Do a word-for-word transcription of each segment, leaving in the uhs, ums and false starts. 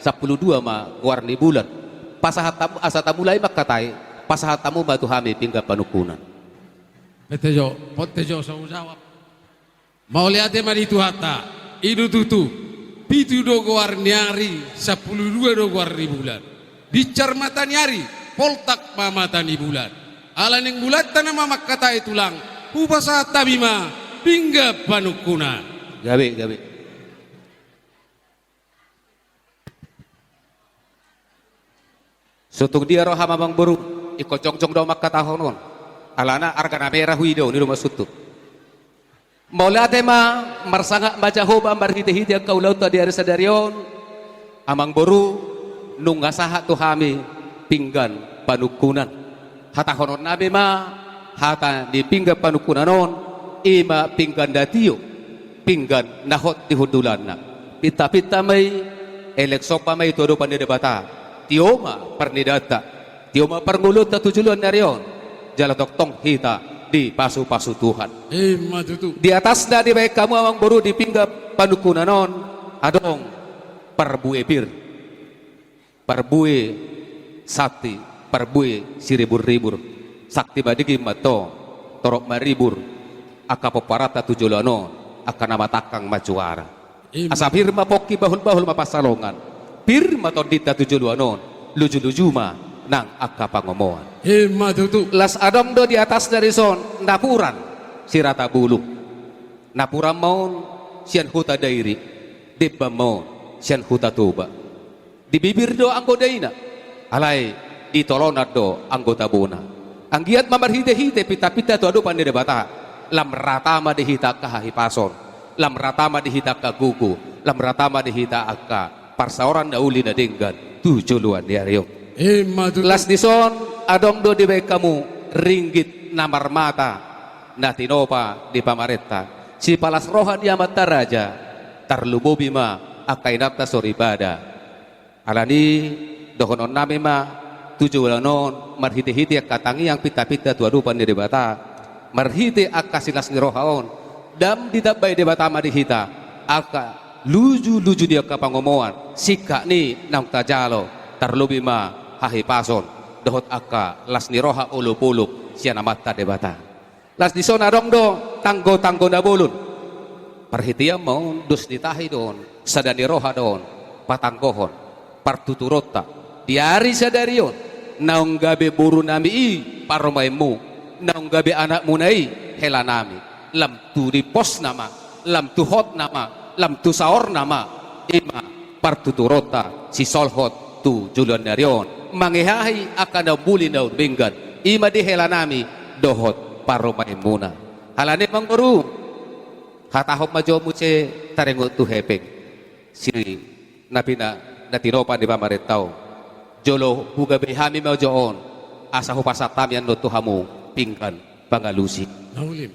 sampulu dua ma goar ni bulan. Pasahat hamu, asa tamulai mangkatai, pasahat hamu ma tu hami pinggan panungkunan. Pete jo, pete jo, so hujawab. Mauliate ma di Tuhanta, i do tutu, pitu do goar ni ari, sampulu dua do goar ni bulan. Binsar mata ni ari, poltak ma mata ni bulan. Ala naeng bulanta nama mangkatai tulang, hupasahat hami ma pinggan panungkunan. Gabe, gabe. Sotung dia roham amang boru, ingkon jongjong do mangkatahon on. Alana arga na merah huida on, i do maksudhu. Mauliate ma, marsangap ma Jahowa marhitehite angka ulaonta di ari sadari on. Amang boru, nunga sahat tu hami pinggan panungkunan. Hatahononnami ma hata ni pinggan panungkunan on, i ma pinggan na tio, pinggan na hot di hundulanna. Pintapinta ma i, elek somba ma i tu adopan ni Debata. Tio ma parnidaanta, tio ma parngoluonta tu joloan ni ari on. Jala tongtong hita dipasupasu Tuhan. Ima tutu. Di atasna dibaen hamu amang boru di pinggan panungkunan on, adong parbue pir, parbue santi, parbue siriburribur. Santi ma denggan ma tong, torop ma ribur angka pomparanta tu joloan on, angka na matangkang ma juara. Ima. Asa pir ma pongki, bahulbahul ma pansalongan. Pir ma tondinta tu joloan on, lujuluju ma nang angka pangomoan. Ima tutu. Laos adong do di atasna dison napuran sirata bulung. Napuran ma on sian Huta Dairi, demban ma on sian Huta Toba. Di bibir do anggo daina, alai di tolonan do anggo tabona. Anggiat ma marhitehite pintapinta tu adopan ni Debata, lam rata ma di hita angka hahipason, lam rata ma di hita angka gogo, lam rata ma di hita angka parsaoran na uli na denggan tu joloan ni ari on. Ima tutu. Laos dison adong do dibaen hamu ringgit na marmata na tinopa ni pamarenta, sipalas roha ni amanta raja, tarlumobi ma angka inanta soripada. Alani i dohononnami ma tu joloan on marhitehite angka tangiang pintapinta tu adopan ni Debata, marhite angka silas ni roha on, dang ditambai Debata ma di hita angka lujuluju ni angka pangomoan, singkat ni naung tajalo, tarlobi ma hahipason dohot angka las ni roha olopolop sian Amanta Debata. Laos dison adong do tanggotanggo na bolon. Parhitean ma on, dos ni tahi do on, sada ni roha do on, patanggohon partuturonta di ari sadari on, naung gabe borunami i parumaenmu, naung gabe anakmuna i helanami, lam tu diposna ma, lam tu hotna ma, lam tu saorna ma, i ma partuturonta sisolhot tu joloan ni ari on, mangeahi angka na umuli na umdenggan, i ma di helanami dohot parumaenmuna. Alani i amang boru, hatahon ma jo muse taringot tu hepeng si na pina na tinopa ni pamarenta on. Jolo hugabei hami ma jo on, asa hupasahat hami annon tu hamu pinggan pangalusi. Naulim.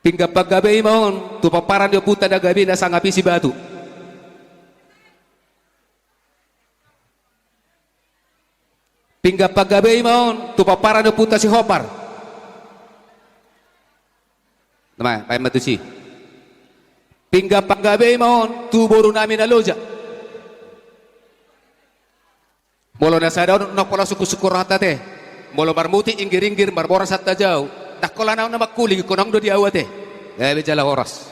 Pinggan panggabei ma on tu pomparan ni ompunta na gabe na sangap i si Batu. Pinggan panggabei ma on tu pomparan ni ompunta si Hobar. Nama, paima tusi. Pinggan panggabei ma on tu borunami na loja. Molo na sada on, ndang pola sungkunsungkun rohanta te. Molo marmutik inggiringgir, marboras hantajau, ndang holan ahu na mangkuling, ingkon naung do di ahu ate. Gabe jala horas.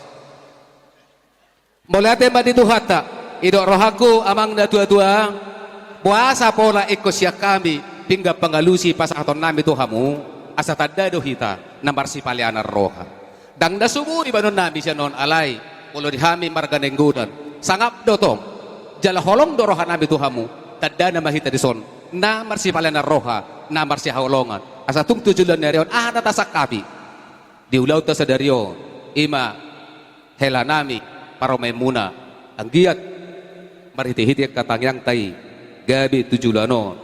Mauliate ma di Tuhanta. Idok rohangku amang na tuatua, boasa pola ingkon sian hami pinggan pangalusi pasahatonnami tu hamu, asa tanda do hita na marsipaleanan roha. Ndang na so boi baenonnami sian on, alai molo di hami marga Nainggolan, sangap do tong jala holong do rohanami tu hamu, tandana ma hita dison na marsipaleanan roha, na marsihaholongan, asa tung tu joloan ni ari on aha na tasangkapi di ulaonta sadari on, i ma helanami parumaenmuna, anggiat marhitehite angka tangiangta i gabe tu joloan on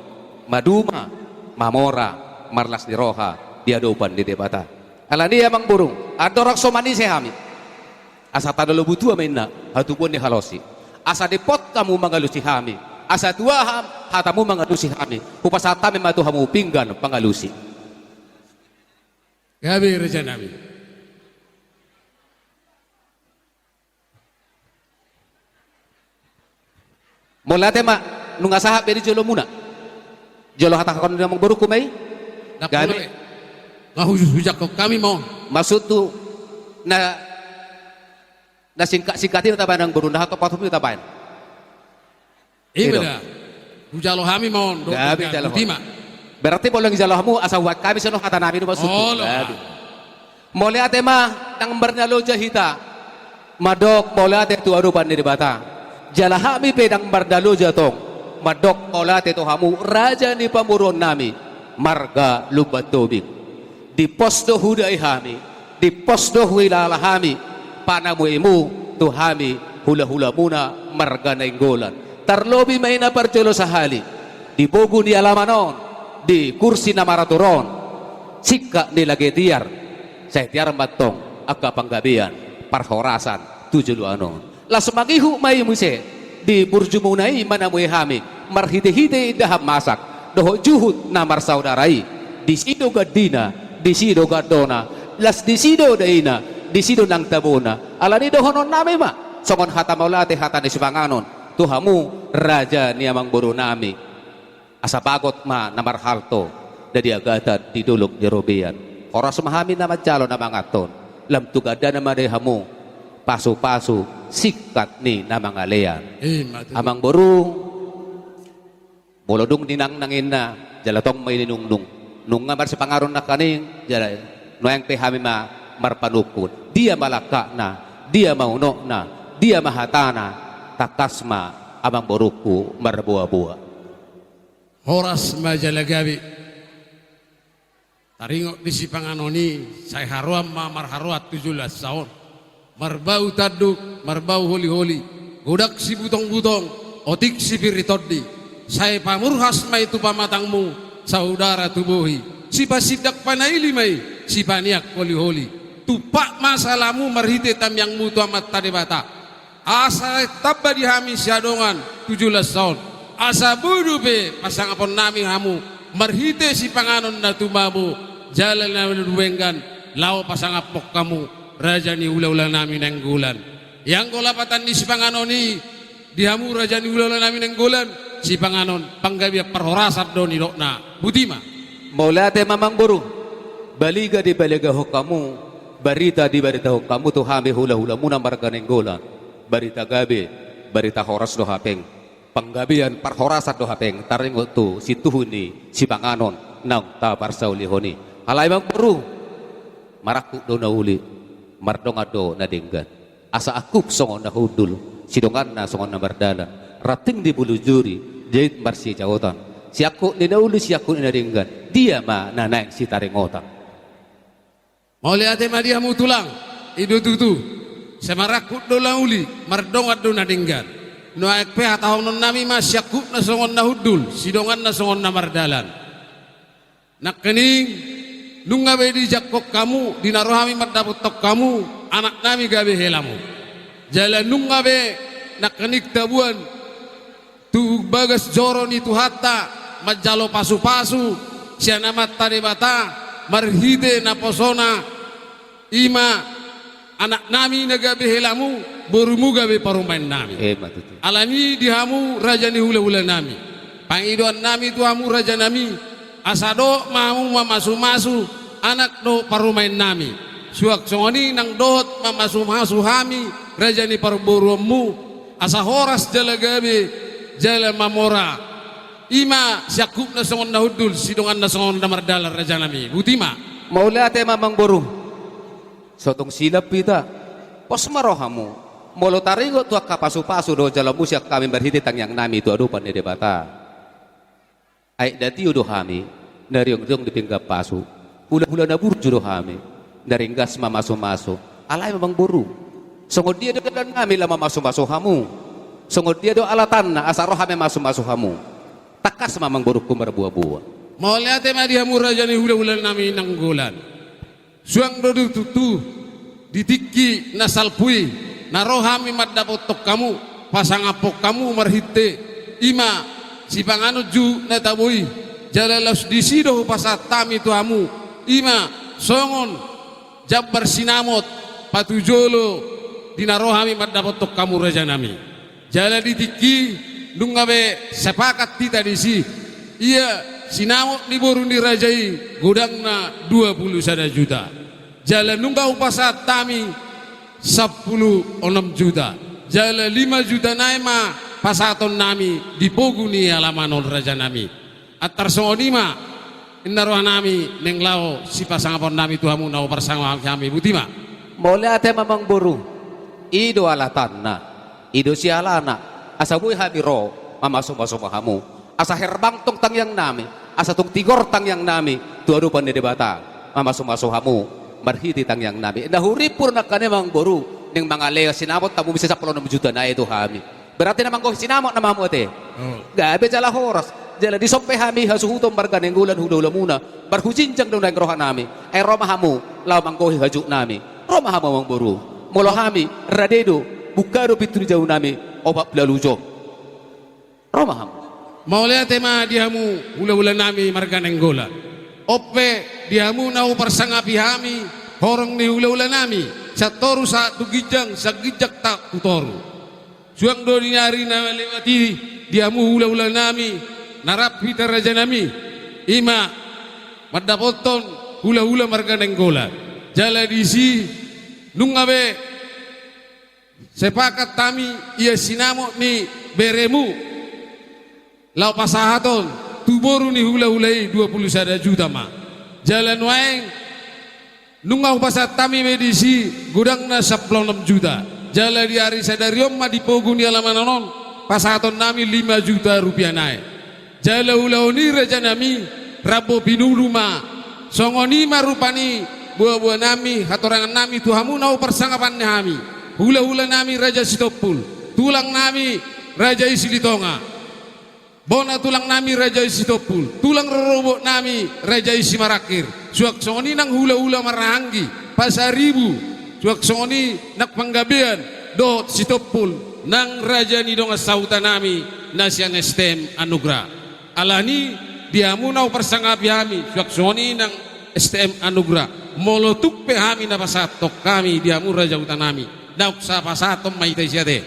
maduma, mamora, marlas ni roha di adopan ni Debata. Alani i amang boru, andorang so manise hami, asa tano lobu tua ma inna hatubuan ni halosi, asa dipot hamu mangalusi hami, asa tua ham hatamu mangalusi hami, hupasahat hami ma tu hamu pinggan pangalusi. Gabe rajanami. Mauliate ma, nunga sahat be di jolomuna. Jolo hatahon ni amang borungku ma i. Ndang pola be. Nga huju-, hujangkon hami ma on. Maksudhu na, na singkat-singkat i na tabaen amang boru, na hatop-hatop i na tabaen. Ima da. Hujalo hami ma on, dohot gabe jalo. Berarti molo nunga dijalo hamu, asa hubaen hami songon hata nami do maksudhu. Olo. Gabe. Mauliate ma, ndang marnaloja hita. Mandok mauliate tu adopan ni Debata. Jala hami pe ndang marnaloja tong. Mandok mauliate tu hamu raja ni pamoruon nami, marga Lumban Tobing. Dipos do hudai hami, dipos do huhilala hami panamuimu tu hami hula-hulamuna marga Nainggolan. Tarlobi ma i na parjolo sahali di bogu ni alaman on, di kursi na maratur on, singkat ni lage tiar, sai tiar ma tong angka panggabean parhorasan tu joloan on. Laos mangihut ma i muse di burjumuna i manamui hami marhite-hite indahan masak dohot juhut na marsaudara i. Disi do gandina, disi do gandona, laos disi do daina, disi do nang tabona. Alani i dohonon nami ma songon hata mauliate, hata ni sipanganon tu hamu raja ni amang boru nami. Asa bagot ma na marhalto na diagatan di dolok ni robean. Horas ma hami na manjalo na manganhon. Lam tu gandana ma di hamu pasu-pasu singkat ni na mangalean. Ima tutu. Amang boru, molo dung ninangnang inna, jala tong ma i ninungnung. Nunga marsipanganon nangkaning, jala nuaeng pe hami ma marpanungkun. Dia ma langkatna, dia ma unokna, dia ma hatana, tangkas ma amang borungku marboa-boa. Horas ma jala gabe. Taringot di sipanganon i, sai haroan ma marharoan tu joloansa on. Marbau tanduk, marbau holi-holi, godang sibutong-butong, otik sipir ni tondi. Sai pamurhas ma i tu pamatangmu, saudara tu bohi. Sipasindak panaili ma i, sipaneang holi-holi. Tumpak ma salamu marhite tangiangmu tu Amanta Debata. Asa tamba di hami siadongan tu joloansa on. Asa boi dope pasangapon nami hamu marhite sipanganon na tumabo jala na dumenggan, laho pasangaphon hamu raja ni hula-hula nami Nainggolan. Ianggo lapatan ni sipanganon i, di hamu raja ni hula-hula nami Nainggolan, sipanganon panggabean parhorasan do nidokna. Boti ma. Mauliate ma amang boru. Baliga dibaligahon hamu, barita dibaritahon hamu tu hami hula-hulamuna marga Nainggolan. Barita gabe, barita horas do hape. Panggabean parhorasan do hape taringot tu situhu ni sipanganon naung taparsaulihon i. Alai amang boru, marangkup do na uli, mardongan do na denggan. Asa angkup songon na hundul, sidonganna songon na mardalan. Ranting di bulujuri, jait marsijaotan. Siangkup ni na uli, siangkup ni na denggan. Dia ma na naeng sitaringotan. Mauliate ma di hamu tulang, i do tutu. Sai marangkup do na uli, mardongan do na denggan. Nuaeng pe hatahonon nami ma, siangkupna songon na hundul, sidonganna songon na mardalan. Nangkining, nunga be dijangkon hamu, di na ro hami mandapothon hamu, anak nami gabe helamu. Jala nunga be nangkining taboan tu bagas joro ni Tuhanta, manjalo pasu-pasu sian Amanta Debata, marhite naposona, ima anak nami na gabe helamu, borumu gabe parumaen nami. Ima tutu. Alani i di hamu raja ni hula-hula nami, pangidoan nami tu hamu raja nami, asa dohot ma hamu mamasu-masu anak dohot parumaen nami. Suang songon i nang dohot mamasu-masu hami raja ni parboruonmu, asa horas jala gabe jala mamora. Ima siangkupna songon na hundul, sidonganna songon na mardalan raja nami. Boti ma. Mauliate ma amang boru. So tung silap hita. Pos ma rohamu. Molo taringot tu angka pasu-pasu dohot jaloonmu sian hami marhite tangiang nami tu adopan ni Debata. Aek na tio do hami, na riong-riong di pinggan pasu. Hula-hula na burju do hami, na ringgas mamasu-masu. Alai amang boru, songon dia do dalan nami laho mamasu-masu hamu? Songon dia do alatanna asa ro hami mamasu-masu hamu? Tangkas ma amang borungku marboa-boa. Mauliate ma di hamu raja ni hula-hula nami Nainggolan. Suang do tutu, di tingki na salpu i, na ro hami mandapothon hamu, pasangaphon hamu marhite, ima sipanganon juhut na tabo i, jala laos disi do hupasahat hami tu hamu, ima songon jambar sinamot, patujolo di na ro hami mandapothon hamu raja nami. Jala di tingki nunga be sepakat hita disi. Ia sinamot ni boru ni raja i godangna dua pulu sada juta. Jala nunga hupasahat hami sampulu onom juta. Jala lima juta nai ma pasahatonnami di pogu ni alaman on, rajanami. Antar songon i ma inna rohanami naeng laho sipasangaponnami tu hamu na huparsangap hami, botima. Mauliate ma, amangboru. I do alatanna, i do sialana, asa boi hami ro mamasumasu ma hamu. Asa herbang tong tangiangnami, asa tung tigor tangiangnami tu adopan ni Debata, mamasumasu hamu marhite tangiangnami. Na hurimpur nangkaning, amangboru, naeng mangalehon sinamot hamu muse sampulu onom juta nai tu hami. Berarti na manggohi sinamot nama hamu ate? Oh. Gabe jala horas. Jala dison pe hami hasuhuton marga Nainggolan hulahulamuna, marhujinjang do naeng rohanami. Ai ro ma hamu laho manggohi hajutnami. Ro ma hamu, amangboru. Molo hami rade do, buka do pintu ni jaunami opat pulu ualu jom. Ro ma hamu. Mauliate ma di hamu hulahulanami marga Nainggolan. On pe di hamu na huparsangapi hami horong ni hulahulanami, sian toru sahat tu ginjang, sian ginjang sahat tu toru. Suang do di ari na lewat i di hamu hulahulanami na rap hita, rajanami, i ma mandapothon hulahula marga Nainggolan. Jala disi nunga be sepakat hami ia sinamot ni beremu laho pasahaton tu boru ni hulahula i dua pulu sada juta ma. Jala nuaeng nunga hupasahat hami be disi godangna sampulu onom juta. Jala di ari sadari on ma di pogu ni alaman on pasahatonnami lima juta rupia nai. Jala ulaon i, rajanami, rambu pinudun ma. Songon i ma rupani boaboanami, hatorangannami tu hamu na huparsangapan ni hami, hulahulanami Raja Sitompul, tulangnami Raja i Silitonga, bona tulangnami Raja i Sitompul, tulang rorobotnami Raja i Simarangkir, suang songon i nang hulahula marhahaanggi Pasaribu, suang songon i nang Panggabean dohot Sitompul, nang raja ni dongan sahutanami na sian S T M Anugrah. Alani i di hamu na huparsangapi hami, suang songon i nang S T M Anugrah, molo tung pe hami na pasahathon hami di hamu raja hutanami, naung sa pasahathon ma hita disi ate.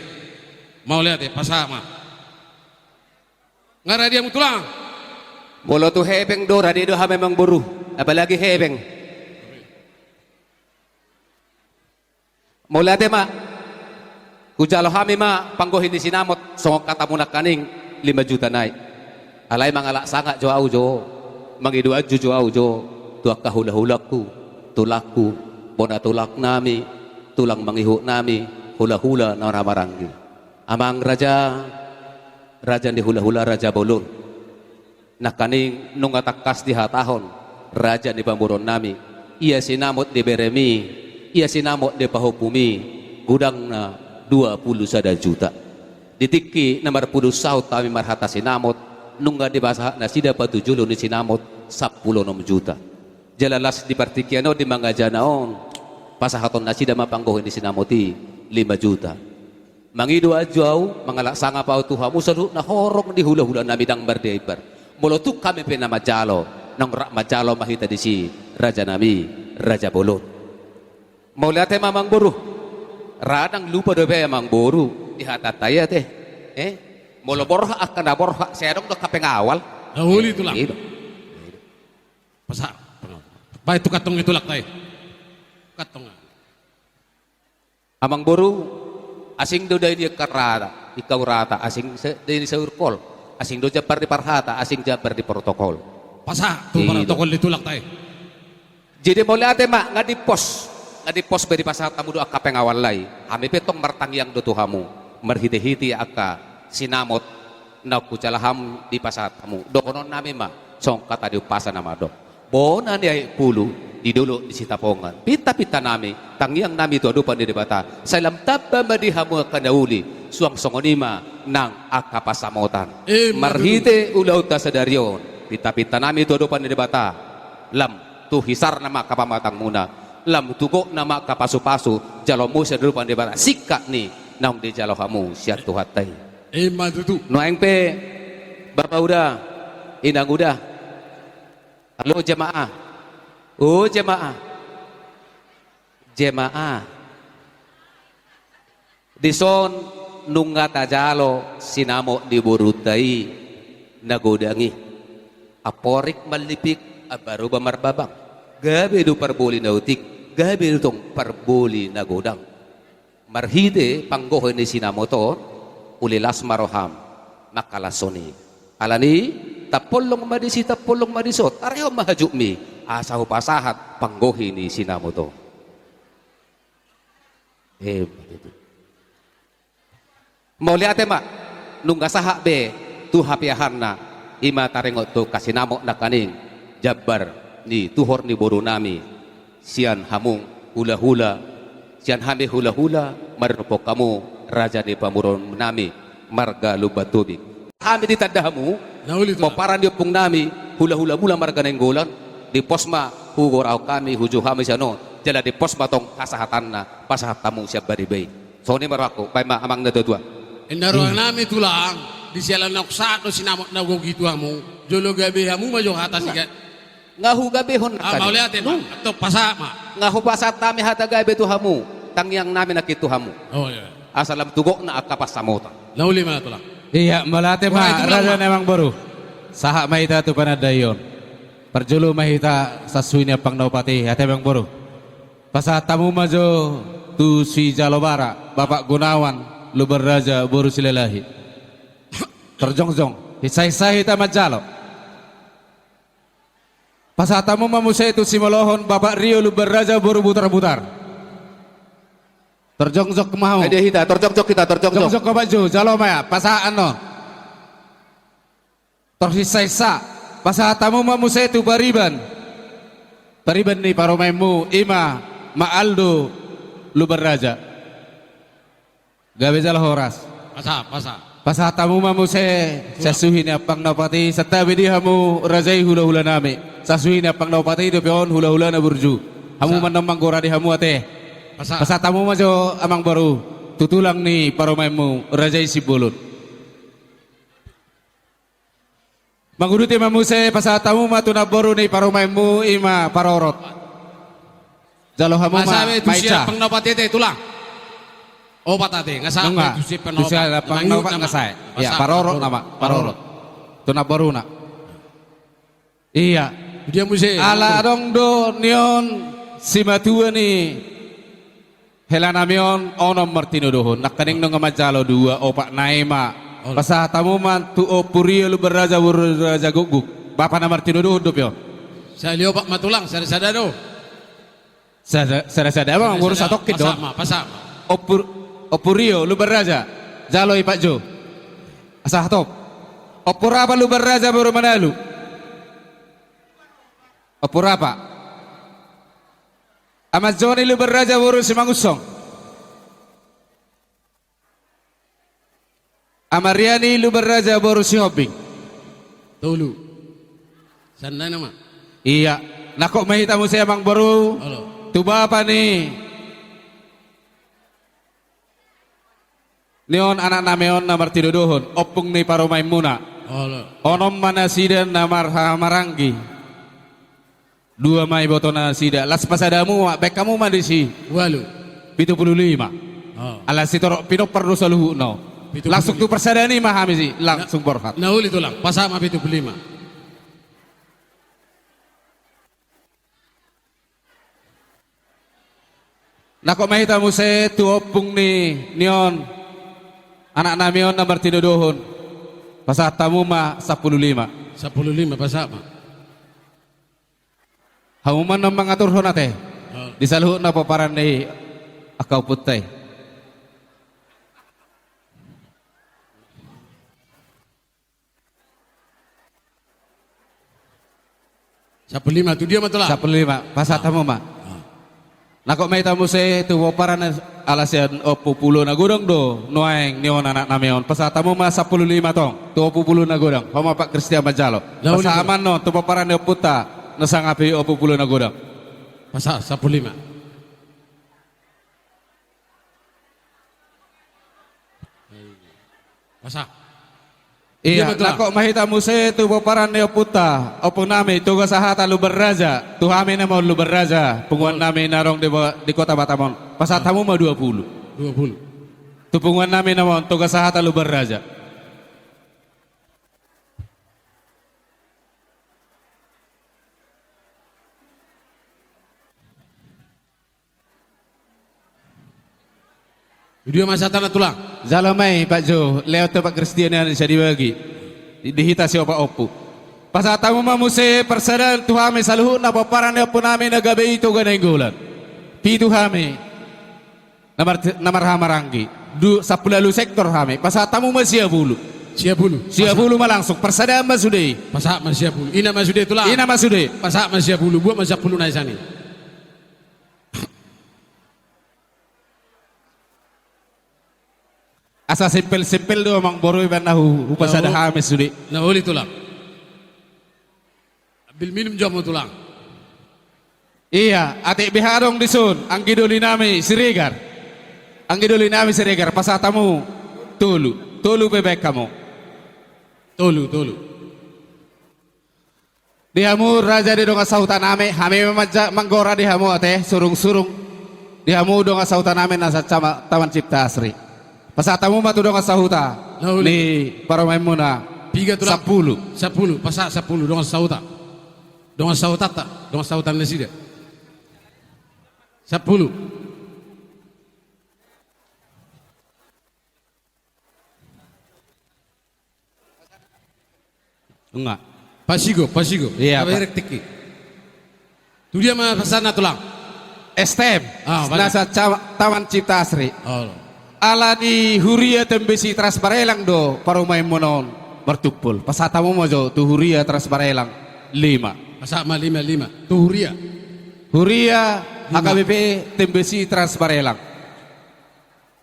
Mauliate, pasahat ma. Nga rade hamu, tulang? Molo tu hepeng do, rade do hami, amangboru. Apalagi hepeng. Mauliate ma. Hujalo hami ma panggohi ni sinamot songon hatamu nangkaning, lima juta nai. Alai mangalap sangap jo ahu jo, mangido anju jo ahu jo tu angka hulahulangku, tulangku, bona tulangnami, tulang mangihutnami, hulahula na marhahaanggi. Amang raja, raja ni hulahula, raja bolon. Nangkaning nunga tangkas dihatahon raja ni pamoruonnami, ia sinamot ni beremi, ia sinamot ni pahompumi, godangna dua pulu sada juta. Di tingki na marpudun saut hami marhata sinamot, nunga dipasahat nasida patujolo ni sinamot sampulu onom juta. Jala las di partingkian on, di mangajana on, pasahaton nasida ma panggohi ni sinamot i lima juta. Mangido anju ahu, mangalap sangap ahu tu hamu saluhutna horong ni hulahulanami, ndang mardia imbar. Molo tung hami pe na manjalo, naung rap manjalo ma hita disi, rajanami, raja bolon. Mauliate ma, amangboru. Ra ndang lupa dope, amangboru, di hatanta i ate. Eh? Molo borhat angka na borhat, sai adong do angka pengawal. Na uli, tulang. Eh, i do. Pasahat. Baen tu kantong i, tulang, tai. Kantong. Amangboru, asing do daini angka rata, ingkau rata, asing se-, daini saurkol, asing do jambar ni parhata, asing jambar ni protokol. Pasahat tu protokol ni tulang, tai. Jadi mauliate ma, nga dipos, nga dipos be dipasahat hamu do angka pengawal i. Hami pe tong martangiang do tu hamu marhitehite angka sinamot naung hujalo hamu dipasahat hamu. Dohononnami ma songon hata ni umpasa na mandok: Bona ni Aek Pulu di dolok ni Sitapongan. Pintapintanami, tangiangnami tu adopan ni Debata, sai lam tamba ma di hamu angka na uli, suang songon i ma nang angka pansamotan. Emma tutu. Marhite ulaonta sadari on, pintapintanami tu adopan ni Debata, lam tu hisarna ma angka pamatangmuna, lam tu gokna ma angka pasupasu, jalo muse di adopan ni Debata singkat ni naung dijalo hamu sian Tuhanta i. Emma tutu. Nuaeng pe, Bapa Uda, Inang Uda. Halo, jemaah. O, jemaah. Jemaah. Dison Nunga tajalo sinamot ni borunta i na godang i. Amporik mallipik, ambaroba marbabang. Gabe do parboli na otik, gabe do tong parboli na godang. Marhite panggohi ni sinamot on, uli las ma roham mangkalashon i. Alani, tampolong ma disi, tampolong ma dison, arehon ma hajutmi, asa hupasahat panggohi ni sinamot on. Eh, mauliate ma, nunga sahat be tu hapeahanna, i ma taringot tu angka sinamot nangkaning jambar ni tuhor ni borunami, sian hamu hulahula, sian hami hulahula, marinompohon hamu raja ni pamoruonnami, marga Lumban Tobing. Hami ditanda hamu, na uli tu pomparan ni ompungnami, hulahula muna marga Nainggolan, dipos ma hugorahon hami, hujou hami sian on, jala dipos ma tong hasahatanna, pasahat hamu sian bariba i. Songon i ma rohangku, baen ma amang na tuatua. Inda rohanami tulang, di siala naung sahat do sinamot na gogo i tu hamu, jolo gabe hamu ma jo hata siga. Nga hugabehon nangkaning. Mauliate ma, antong pasahat ma. Nga hupasahat hami hata gabe tu hamu, tangiangnami nangkin tu hamu. Asa lam tu gokna angka pansamotan. Na uli ma tulang. Ia, mauliate ma raja ni amangboru. Sahat ma hita tu panandaion. Parjolo ma hita sasuhi ni ampang na opat i, ate amangboru. Pasahat hamu ma jo tu sijalo bara, Bapak Gunawan, Lumban Raja, boru Silalahi. Torjongjong, hinsahinsa hita manjalo. Pasahat hamu ma muse tu simolohon, Bapak Rio, Lumban Raja, boru Butarbutar. Torjongjong ma hamu. Ai dia hita, torjongjong hita, torjongjong. Jongjong hamu ma jo, jalo ma ia, pasahat annon. Torhinsahinsa, pasahat hamu ma muse tu pariban. Pariban ni parumaenmu, i ma Mak Aldo, Lumban Raja. Gabe jala horas. Pasahat, pasahat. Pasahat hamu ma muse, sasuhi ni ampang na opat i, santabi di hamu raja i hulahulanami. Sasuhi ni ampang na opat i dope on hulahula na burju. Hamu ma annon manggora di hamu ate. Pasahat. Pasahat hamu ma jo amangboru, tu tulang ni parumaenmu, raja i Simbolon. Manguduti ma muse, pasahat hamu ma tu namboru ni parumaenmu, i ma Parorot. Jalo hamu ma, pasahat be tu sian ampang na opat i ate tulang. Opat ate, nga sahat be tu sian ampang na opat, nga sahat. Ia, Parorot nama, Parorot. Tu namboruna. Ia. Dia muse. Ala adong do nion simatua ni helanami on onom martinodohon, nangkaning nunga manjalo dua, opat, nai ma. Pasahat hamu ma tu Ompu Rio Lumban Raja boru Raja Gukguk. Bapa na martinodohon dope on. Sahali opat ma tulang, sada-sada do. Sada-sada ma, boru satongkin do. Pasahat ma, pasahat ma. Ompu, Ompu Rio Lumban Raja. Jalo i Pak Jo. Asa hatop. Ompu Rapa Lumban Raja boru Manalu. Ompu Rapa. Ama Joni Lumban Raja boru Simangunsong. Ama Riani Lumban Raja boru Sihombing. Tolu. Sannai nama. Ia. Nangkok ma hita muse amangboru. Tu bapa ni nion anaknami on na martinodohon, ompung ni parumaenmuna. Onom ma nasida na marhahamaranggi. Dua ma ibotona nasida. Las pasada hamu ma, baen hamu ma disi. Ualu. Pitu pulu lima. Ala sitorop pinompar do saluhutna. Langsung tu parsadaan i ma hami si, langsung borhat. Na uli tulang, pasahat ma pitu pulu lima. Nangkok ma hita muse tu ompung ni nion anaknami on na martinodohon. Pasahat hamu ma sampulu lima. Sampulu lima, pasahat ma. Hamu ma na mangaturhon ate. Di saluhutna pomparan ni angka ompunta i. Sampulu lima, tu dia ma tulang? Sampulu lima, pasahat hamu ma. Nangkok ma hita muse tu pomparan ala sian ompu Pulo na godang do nuaeng nion anaknami on. Pasahat hamu ma sampulu lima tong tu ompu Pulo na godang. Ho ma Pak Kristian manjalo. Pasahat ma annon tu pomparan ni ompunta na sangapi ompu Pulo na godang. Pasahat sampulu lima. Pasahat. Ia, nangkok ma hita muse tu pomparan ni ompunta, ompungnami Toga Sahata Lumban Raja, tu hami nama on Lumban Raja, punguannami na adong di, di Kota Batam on. Pasahat hamu ma dua pulu. Dua pulu. Tu punguan nami nama on, Toga Sahata Lumban Raja. Dia ma sahatna tulang. Jalo ma i Pak Jo, lewat tempat Kristian yang bisa dibagi. Di, di hita siopat ompu. Pasahat hamu ma muse parsadaan tu hami saluhutna pomparan ni ompu nami na gabe i Toga Nainggolan. Pitu hami. Na mar-, na marhahamaranggi. Du, sampulu ualu sektor hami. Pasahat hamu ma sia pulu. Sia pulu. Sia pulu ma langsung. Parsadaan ma sude i. Pasahat ma sia pulu. Ina ma sude tulang. Ina ma sude. Pasahat ma sia pulu. Buat ma sia pulu na i sani. Asa simpel-simpel do amang boru i baen na hu-, hupasada hami sude. Na uli tulang. Ambil minum jo hamu tulang. Ia, atik beha adong dison, anggi doli nami Siregar. Anggi doli nami Siregar, pasahat hamu tolu. Tolu pe baen hamu. Tolu, tolu. Di hamu raja ni dongan sahuta nami, hami ma manja-, manggora di hamu ate, surung-surung. Di hamu dongan sahuta nami na sahat Taman Cipta Asri. Pasahat hamu ma tu dongan sahuta. Na uli. Ni parumaenmuna. Piga tulang? Sampulu. Sampulu, pasahat sampulu dongan sahuta. Dongan sahutanta, dongan sahuta nasida. Sampulu. Enggak. Pasigo, pasigo. Iya, Pak. Tingki. Tu dia ma pasahatna tulang? S T M. Ah, na sahat Taman Cipta Asri. Oh. Ala ni huria Tembesi Teras Barelang do parumaenmuna on martumpol. Pasahat hamu ma jo tu huria Teras Barelang lima. Pasahat ma lima, lima. Tu huria. Huria lima. H K B P Tembesi Teras Barelang.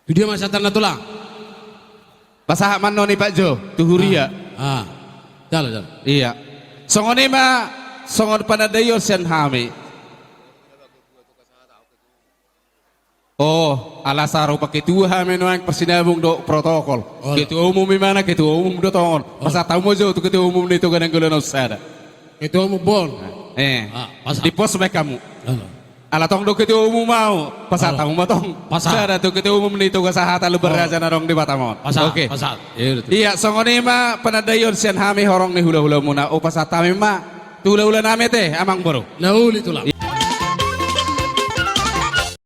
Tu dia ma sahatna tulang? Pasahat ma annon i Pak Jo, tu huria. Ah. Ah. Jalo, jalo. Iya. Songon i ma, songon panandaion sian hami. Oh, ala sarupa ketua hami nuaeng parsinabung dohot protokol. Olo. Ketua umum i mana, ketua umum do tongon. Olo. Pasahat hamu ma jo tu ketua umum ni Toga Nainggolan on sada. Ketua umum bon. Eh. Ah, pasahat. Di pos baen hamu. Olo. Ala tong do ketua umum au, pasahat hamu ma tong. Pasahat. Sada tu ketua umum ni Toga Sahata Lumban Raja na adong di Batam on. Pasahat, oke. Pasahat. Iya, betul. Iya, songon i ma panandaion sian hami horong ni hulahulamuna. Hupasahat hami ma tu hulahula nami ate, amang boru. Na uli tulang.